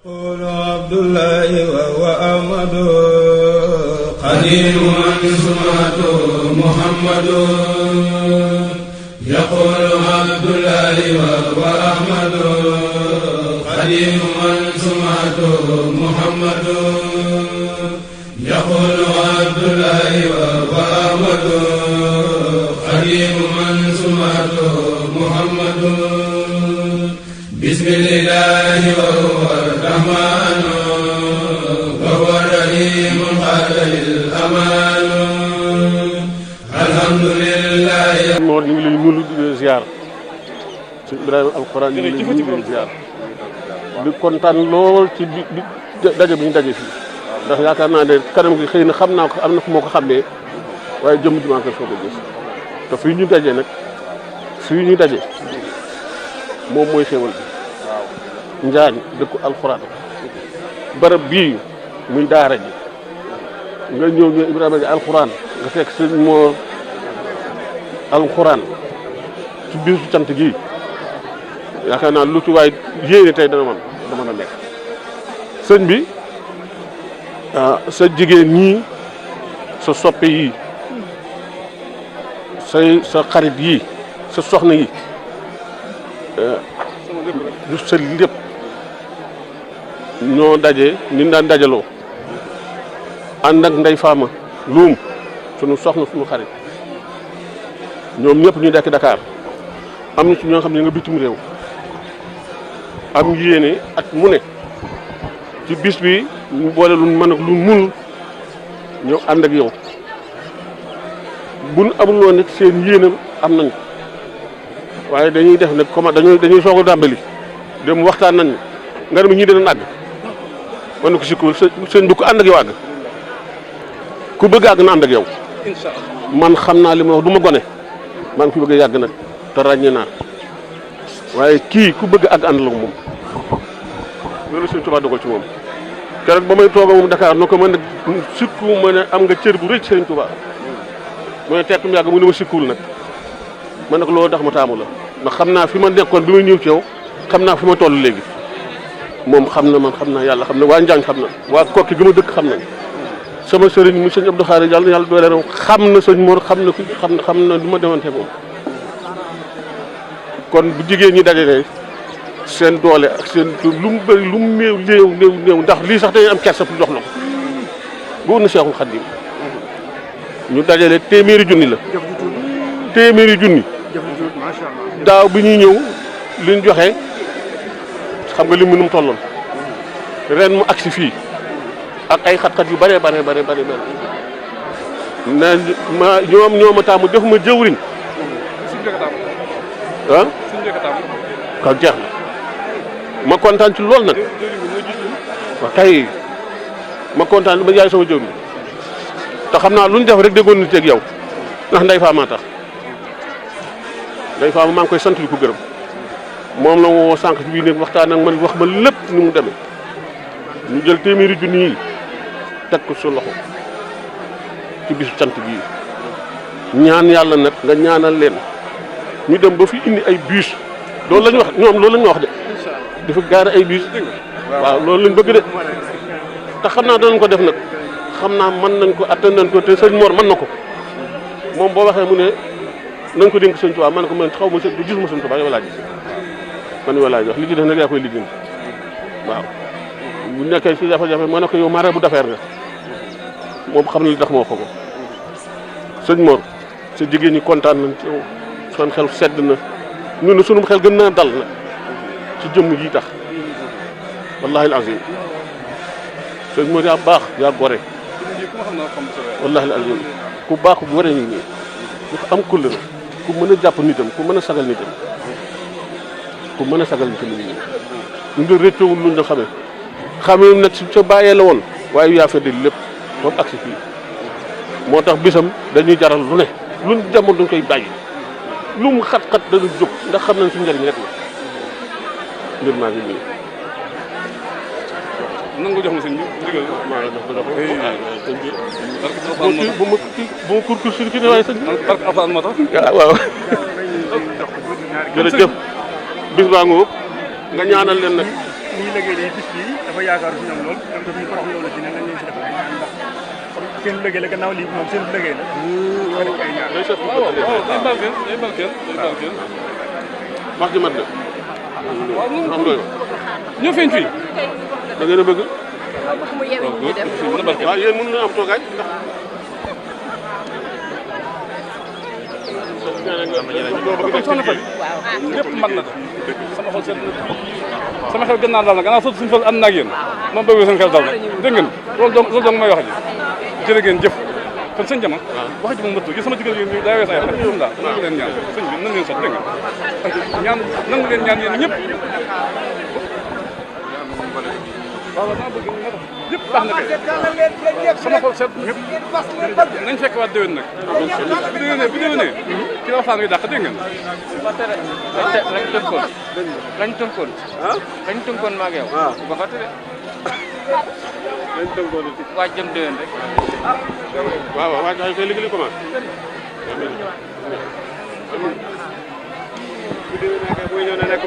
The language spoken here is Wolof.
يقول عبد الله وهو أحمد قديم سمعته محمد يقول عبد الله وهو أحمد قديم سمعته محمد يقول عبد الله وهو أحمد قديم سمعته محمد بسم الله وهو الرحمن وهو الرحيم قال للأمان الحمد لله. moo ñu ngi leen di nuyu ziar ci Ibrahima alxuraan ñu ngi leen di nuyu ziar di kontaan lool ci bi daje bi ñu daje fii ndax yaakaar naa ne kanam gi xëy na xam naa ko am na fu moo ko xamee waaye jëmm ji maa ngi koy soog a gis te fii ñu daje nag fii ñu daje moom mooy xéwal bi. Njaañ dëkku alxuraan barab bii muy daara ji nga ñëw ñu Ibrahima ji alxuraan nga fekk sëñ moo alxuraan ci biir su cant gii yaakaar naa lu ci waay yéene tey dana mën a nekk sëñ bi sa jigéen ñii sa soppe yii sa xarit yii sa soxna yi du sa lépp ñoo daje ni daan dajaloo ànd ak ndey faama luum sunu soxna sunu xarit ñoom ñëpp ñu dekk Dakar am na ci ñoo xam ne nga bitim réew am yéene at mu ne ci bis bi ñu boole lu mën ak lu munul ñëw ànd ak yow buñ amul woon nag seen yéenam am nañ waaye dañuy def nag comment dañuy soog a dàmbali dem waxtaan nañ nga dem ñii dana àgg man na ko sikkuwul sëñ bi ko ànd ak yow àgg ku bëgg àgg na ànd ak yow man xam naa li ma wax du ma gone maa ngi fi bëgg a yàgg nag te ràññee naa waaye kii ku bëgg àgg ànd la moom loolu sëñ Tuubaa dogal ci moom keroog ba may toog moom Dakar no ko mën a sikku ma ne am nga cër bu rëy sëñ Tuubaa mu ne tekk mu yàgg mu ne ma sikkuwul nag man nag loolu tax ma taamu la ndax xam naa fi ma nekkoon bi ma ñëw ci yow xam naa fi ma toll léegi moom xam na man xam naa yàlla xam na waa Njaañ xam na waa Kokki gi ma dëkk xam nañ sama sëriñ mu sëñ Abdou Khare yàlla doole rew xam na sëñ Mor xam na xam na du ma demante moom kon bu jigéen ñi dajale seen doole ak seen lu mu bëri lu mu néew ndax lii sax dañuy am kersa pour jox la ko bu na Seexul Xadiim ñu dajale téeméeri junni la téeméeri junni daaw bi ñuy ñëw liñ joxe xam nga li mu nu mu tolloon ren mu agsi fii ak ay xat-xat yu bare na ma ñoo ma taamu def ma jëwriñ ah ka jeex na ma kontaan ci lool nag wa kay ma kontaan ba yaay sama jëwriñ te xam naa lu ñu def rek déggoon nit ak yow ndax ndey faa maa tax ndey faa maa ngi koy sant di ko gërëm moom la woo sànq ci biir néeg waxtaan ak man wax ma lépp ni mu demee ñu jël téeméeri junni yi teg ko sa loxo ci bisu cant bii ñaan yàlla nag nga ñaanal leen ñu dem ba fi indi ay bus loolu la ñu wax ñoom loolu la ñu wax de dafa gaare ay bus waaw loolu lañ bëgg de te xam naa danañ ko def nag xam naa mën nañ ko attan nañ ko te sëñ Mor mën na ko moom boo waxee mu ne nañ ko dénk sëñ Tuubaa man ko man xaw ma sëñ gis ma sëñ Tuubaa yow laa gis man yow laa jox li ci def nag yaa koy liggéey waaw bu nekkee ci jafe-jafe ma ne ko yow mara bu d'affaires nga moom xam na li tax moo ko sëñ Mor sa jigéen ñi kontaan nañ ci yow son xel sedd na ñun sunu xel gën naa dal na ci jëmm ji tax wallahi alazim sëñ Mor yaa baax yaa gore wallahi alazim ku baax ku gore ñi nii ku am kóllëre ku mën a jàpp nitam ku mën a sagal nitam ku mën a sagal nitam ñi ñu ngi réccewul luñ la xamee nag si sa bàyyee la woon waaye yaa feddi lépp foofu agsi fii moo tax bisam dañuy jaral lu ne luñ demoon duñ koy bàyyi lu mu xat-xat dañu jóg ndax xam nañ suñu njëriñ rek la mbir maa ngi nii nan nga jox ma sëñ bi ndigal maa ngi jox ko sëñ bi bu ma kurkur sur ki ne waaye sëñ bi barke alxuraan moo tax waaw jërëjëf bis baa nga nga ñaanal leen nag ñuy liggéey day bis bii dafa yaakaar si ñoom lool ñoom dañuy torox loolu ci ne nañ leen si defal ay ñaan ndax comme seen liggéey la gannaaw lii moom seen liggéey la nga def ay ñaan waaw day barkeel day barkeel day barkeel. wax ji mat na. waaw xam nga ñoo feeñ fii. da ngeen a bëgg. bëgg mu yewi ñu dem. na barkeel. waaw yéen mën na am toogaay ndax. kon soxna Faye lépp mat na sama xol seet na sama xel gën naa daal na gannaaw sotti suñu fa ànd na ak yéen moom bëgg seen xel dal na dégg ngeen loolu dong may wax ji jërë ngeen jëf kon sëñ Jama wax ji moom mëttu gi sama jigéen yéen daa wees ay xel ñoom daal nangu leen ñaan sëñ bi nan leen sot dégg nga ñaan nangu leen ñaan yéen ñëpp waaw naa bëgg nga def lépp baax na kay sama xol seet ñëpp nañ fekk waat déwén nag bu déwénee ci la waxtaan wi dàq dégg ngeen lañ tënkoon lañ tënkoon maag yow ba fa tere lañ tënkoon waaj jëm déwén rek waaw waaw waaj kay léegi li commencé bu déwénee kay mooy ñëw ne nekk